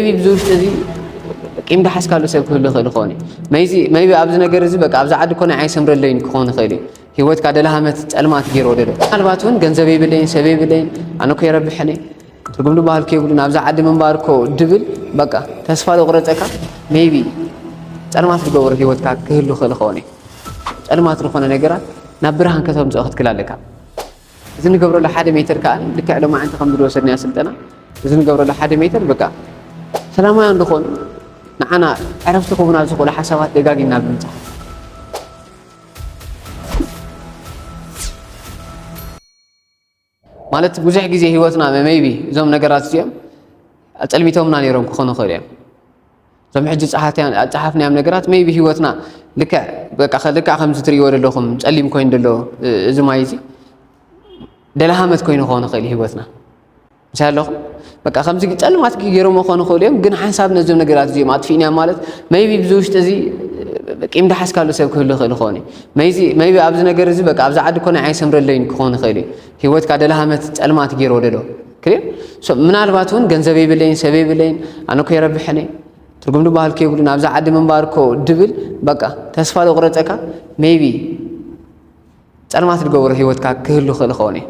ቢ ብዚ ውሽጢ እዚ ቂም ደሓዝካሉ ሰብ ክህሉ ይኽእል ይኸውን እዩ። መይዚ ቢ ኣብዚ ነገር እዚ በቃ ኣብዛ ዓዲ እኮ ናይ ኣይሰምረለይን ክኸውን ይኽእል እዩ። ህይወትካ ደለሃመት ጸልማት ገይርዎ ደሎ። ምናልባት እውን ገንዘብ የብለይን፣ ሰብ የብለይን፣ ኣነ እኮ የረብሐኒ፣ ትርጉም ዝበሃል ከይብሉ ናብዛ ዓዲ ምንባር እኮ ድብል በቃ ተስፋ ዘቑረጸካ ቢ ጸልማት ዝገበሩ ህይወትካ ክህሉ ይኽእል ይኸውን እዩ። ጸልማት ዝኾነ ነገራት ናብ ብርሃን ከተምጽኦ ክትክል ኣለካ። እዚ ንገብረሉ ሓደ ሜትር ከኣ ልክዕ ሎማዓንቲ ከም ዝወሰድናዮ ስልጠና፣ እዚ ንገብረሉ ሓደ ሜትር በቃ ሰላማውያን ዝኾኑ ንዓና ዕረፍቲ ክህቡና ዝኽእሉ ሓሳባት ደጋጊምና ብምጽሓፍ። ማለት ብዙሕ ግዜ ህይወትና ቢ እዞም ነገራት እዚኦም ኣጸልሚቶምና ነይሮም ክኾኑ ይኽእሉ እዮም። እዞም ሕጂ ጸሓፍናዮም ነገራት ቢ ህይወትና ልክዕ በቃ ልክዕ ከምዚ ትርእይዎ ዘለኹም ጸሊም ኮይኑ ዘሎ እዚ ማይ እዚ ደለሃመት ኮይኑ ክኾን ይኽእል ህይወትና። ምሳይ ኣለኹም በቃ ከምዚ ጸልማት ገይሮም ክኾኑ ይኽእሉ እዮም፣ ግን ሓንሳብ ነዞም ነገራት እዚኦም ኣጥፊእናዮም ማለት ቢ ብዚ ውሽጢ እዚ ቂም ደሓዝካሉ ሰብ ክህሉ ይኽእል ይኸውን እዩ። ቢ ኣብዚ ነገር እዚ በቃ ኣብዛ ዓዲ እኮ ናይ ኣይሰምረለይን ክኾን ይኽእል እዩ። ህይወትካ ደለሃመት ጸልማት ገይርዎ ደሎ ክልል ምናልባት እውን ገንዘብ የብለይን፣ ሰብ የብለይን፣ ኣነ እኮ የረብሐኒ፣ ትርጉም ዝበሃል ከይብሉ ናብዛ ዓዲ ምንባር እኮ ድብል በቃ ተስፋ ዘቑረጸካ ቢ ጸልማት ዝገበሩ ህይወትካ ክህሉ ይኽእል ይኸውን እዩ።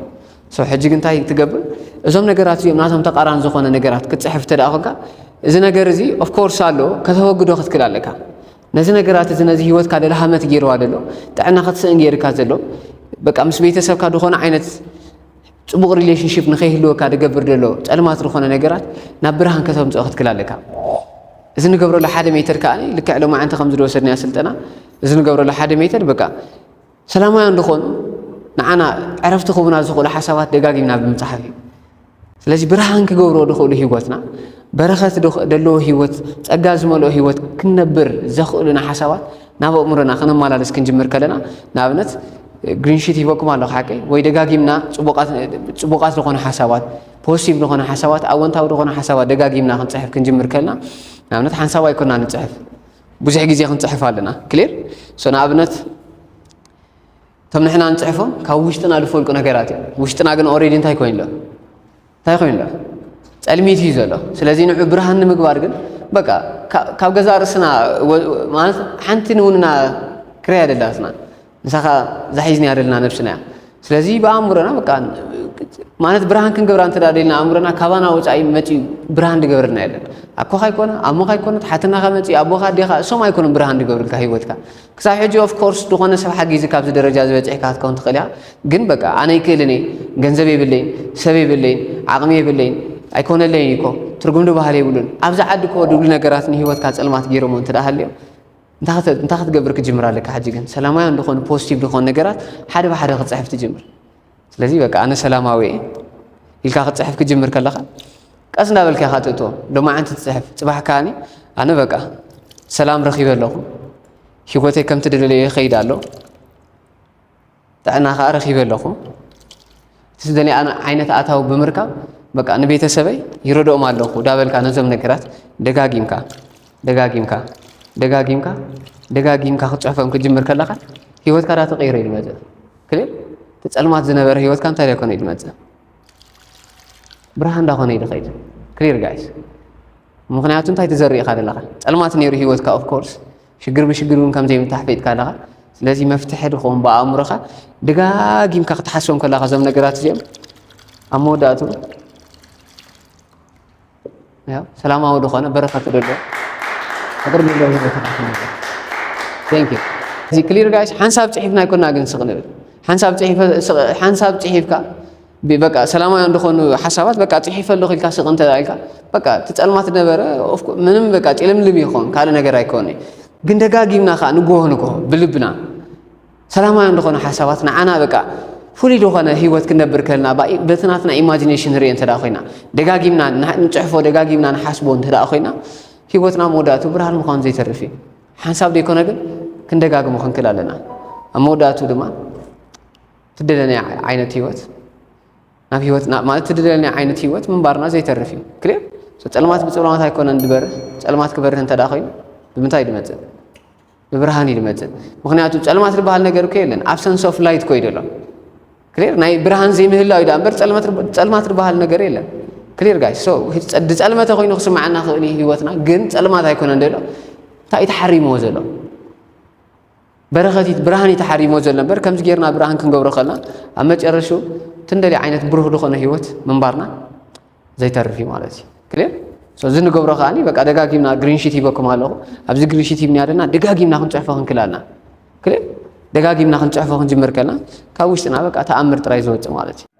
ሕጂ ግን እንታይ ትገብር? እዞም ነገራት እዚኦም ናቶም ተቓራኒ ዝኾነ ነገራት ክትጽሕፍ እንተ ደኣ ኮንካ እዚ ነገር እዚ ኦፍኮርስ ኣሎ ከተወግዶ ክትክል ኣለካ። ነዚ ነገራት እዚ ነዚ ህይወትካ ደለሃመት ገይርዋ ዘሎ ጥዕና ክትስእን ገይርካ ዘሎ በቃ ምስ ቤተሰብካ ዝኾነ ዓይነት ጽቡቕ ሪሌሽንሽፕ ንኸይህልወካ ዝገብር ዘሎ ጸልማት ዝኾነ ነገራት ናብ ብርሃን ከተምጽኦ ክትክል ኣለካ። እዚ ንገብረሉ ሓደ ሜትር ከኣ ልክዕ ሎማዓንቲ ከም ዝወሰድናዮ ስልጠና እዚ ንገብረሉ ሓደ ሜትር በቃ ሰላማውያን ዝኾኑ ንዓና ዕረፍቲ ክህቡና ዝኽእሉ ሓሳባት ደጋጊምና ብምጽሓፍ እዩ። ስለዚ ብርሃን ክገብርዎ ዝኽእሉ ህይወትና በረኸት ደለዎ ህይወት ጸጋ ዝመልኦ ህይወት ክንነብር ዘኽእሉና ሓሳባት ናብ ኣእምሮና ክነመላለስ ክንጅምር ከለና ንኣብነት ግሪንሺት ሂበኩም ኣለኹ ሓቀይ ወይ ደጋጊምና ጽቡቓት ዝኾነ ሓሳባት ፖዚቲቭ ዝኾነ ሓሳባት ኣወንታዊ ዝኾነ ሓሳባት ደጋጊምና ክንጽሕፍ ክንጅምር ከለና ንኣብነት ሓንሳብ ኣይኮና ንጽሕፍ ብዙሕ ግዜ ክንጽሕፍ ኣለና ክሊር ሶ ንኣብነት እቶም ንሕና ንጽሕፎም ካብ ውሽጥና ዝፈልቁ ነገራት እዮም። ውሽጥና ግን ኦሬዲ እንታይ ኮይኑ ኣሎ? እንታይ ኮይኑ ኣሎ? ጸልሚት እዩ ዘሎ። ስለዚ ንዑ ብርሃን ንምግባር ግን በቃ ካብ ገዛ ርእስና ማለት ሓንቲ ንውንና ክረያ ደላትና ንሳኻ ዛሒዝና ደልና ነብስና እያ። ስለዚ ብኣእምሮና በቃ ማለት ብርሃን ክንገብራ እንተ ደልና ኣእምሮና ካባና ወፃኢ መፂኡ ብርሃን ዝገብርልና የለን። ኣኮኻ ኣይኮነ ኣሞኻ ኣይኮነ ሓትናኻ መፂኡ ኣቦኻ ኣዴኻ እሶም ኣይኮኑም ብርሃን ዝገብርልካ ህይወትካ ክሳብ ሕጂ ኦፍ ኮርስ ዝኾነ ሰብ ሓጊዚ ካብዚ ደረጃ ዝበፅሕካ ክትከውን ትኽእል ኢኻ። ግን በቃ ኣነ ይክእልን እየ፣ ገንዘብ የብለይን፣ ሰብ የብለይን፣ ዓቕሚ የብለይን፣ ኣይኮነለይን እኮ ትርጉም ድበሃል የብሉን። ኣብዚ ዓዲ እኮ ድብሉ ነገራት ንህይወትካ ፀልማት ገይሮሞ እንተ ደኣ ሃልዮም እንታይ ክተ- እንታይ ክትገብር ክጅምር ኣለካ? ሕጂ ግን ሰላማውያን ዝኾኑ ፖዚቲቭ ዝኾኑ ነገራት ሓደ ብሓደ ክፅሕፍ ትጅምር። ስለዚ በቃ ኣነ ሰላማዊ እየ ኢልካ ክትፅሕፍ ክጅምር ከለኻ ቀስ እንዳበልካ ኢኻ ትእትዎ። ሎማዓንቲ ትፅሕፍ፣ ፅባሕ ከኣኒ ኣነ በቃ ሰላም ረኺበ ኣለኹ፣ ህይወተይ ከምቲ ደለዮ ይኸይድ ኣሎ፣ ጥዕና ከዓ ረኺበ ኣለኹ። እቲ ዝደልያ ዓይነት ኣታዊ ብምርካብ በቃ ንቤተሰበይ ይረድኦም ኣለኹ ዳበልካ ነዞም ነገራት ደጋጊምካ ደጋጊምካ ደጋጊምካ ደጋጊምካ ክትፅሕፎም ክትጅምር ከለኻ ህይወትካ ዳ ተቐይሮ እዩ ዝመፅእ። ክሊር እቲ ፀልማት ዝነበረ ህይወትካ እንታይ ዳ ኮነ እዩ ዝመፅእ? ብርሃን ዳ ኮነ እዩ ዝኸይድ። ክሊር ጋይስ። ምኽንያቱ እንታይ ትዘርእ ኢኻ ዘለኻ? ጸልማት ነይሩ ህይወትካ ኦፍ ኮርስ ሽግር ብሽግር እውን ከም ዘይምታሕ ፈይጥካ ኣለኻ። ስለዚ መፍትሒ ድኸውን ብኣእምሮኻ ደጋጊምካ ክትሓስቦም ከለኻ እዞም ነገራት እዚኦም ኣብ መወዳእቱ ያው ሰላማዊ ዝኾነ በረኸት ደሎ ፍቅር ደሎ ህይወት ተካፍል። Thank you። እዚ ክሊር ጋይስ ሓንሳብ ጽሒፍና ኣይኮና ግን ስቕ ንብል ሓንሳብ ጽሒፈ ስቕ- ሓንሳብ ጽሒፍካ ብ- በቃ ሰላማውያን ዝኾኑ ሓሳባት በቃ ጽሒፈ ኣለኹ ኢልካ ስቕ እንተ ኢልካ በቃ እቲ ጸልማት ነበረ of course ምንም በቃ ጭልምልም ይኾን ካልእ ነገር ኣይኮነ ግን ደጋጊምና ከዓ ንግሆ ንግሆ ብልብና ሰላማውያን ዝኾነ ሓሳባት ንዓና በቃ ፍሉይ ዝኾነ ህይወት ክንነብር ከልና በቲ ናትና ኢማጂኔሽን ንርኢ እንተ ኮይና ደጋጊምና ንጽሕፎ ደጋጊምና ንሓስቦ እንተ ኮይና ህይወትና መወዳእቱ ብርሃን ምዃኑ ዘይተርፍ እዩ ሓንሳብ ዘይኮነ ግን ክንደጋግሞ ክንክል ኣለና ኣብ መወዳእቱ ድማ ትደለናያ ዓይነት ህይወት ናብ ህይወት ማለት ትደለናያ ዓይነት ህይወት ምንባርና ዘይተርፍ እዩ ክሊር ጸልማት ብጸልማት ኣይኮነን ዝበርህ ጸልማት ክበርህ እንተ ኮይኑ ብምንታይ ድመጽእ ብብርሃን እዩ ድመጽእ ምክንያቱ ጸልማት ዝበሃል ነገር እኮ የለን absence of light እኮ እዩ ደሎ ክሊር ናይ ብርሃን ዘይምህላው እዩ እምበር ጸልማት ዝበሃል ነገር የለን Clear guys? So ዝጸልመተ ኮይኑ ክስምዓና ክእል እዩ ህይወትና፣ ግን ጸልማት ኣይኮነን ዘሎ። እንታይ እዩ ተሓሪምዎ ዘሎ? በረኸት እዩ፣ ብርሃን እዩ ተሓሪምዎ ዘሎ እምበር፣ ከምዚ ጌርና ብርሃን ክንገብሮ ከለና ኣብ መጨረሹ ትንደሊ ዓይነት ብሩህ ዝኾነ ህይወት ምንባርና ዘይተርፍ እዩ ማለት እዩ። Clear? So እዚ ንገብሮ ከኣ በቃ ደጋጊምና፣ ግሪን ሺት ሂበኩም ኣለኹ። ኣብዚ ግሪን ሺት ሂብና ደና ደጋጊምና ክንጽሕፎ ክንክላልና። Clear? ደጋጊምና ክንጽሕፎ ክንጅምር ከልና ካብ ውሽጥና በቃ ተኣምር ጥራይ ዝወጽእ ማለት እዩ።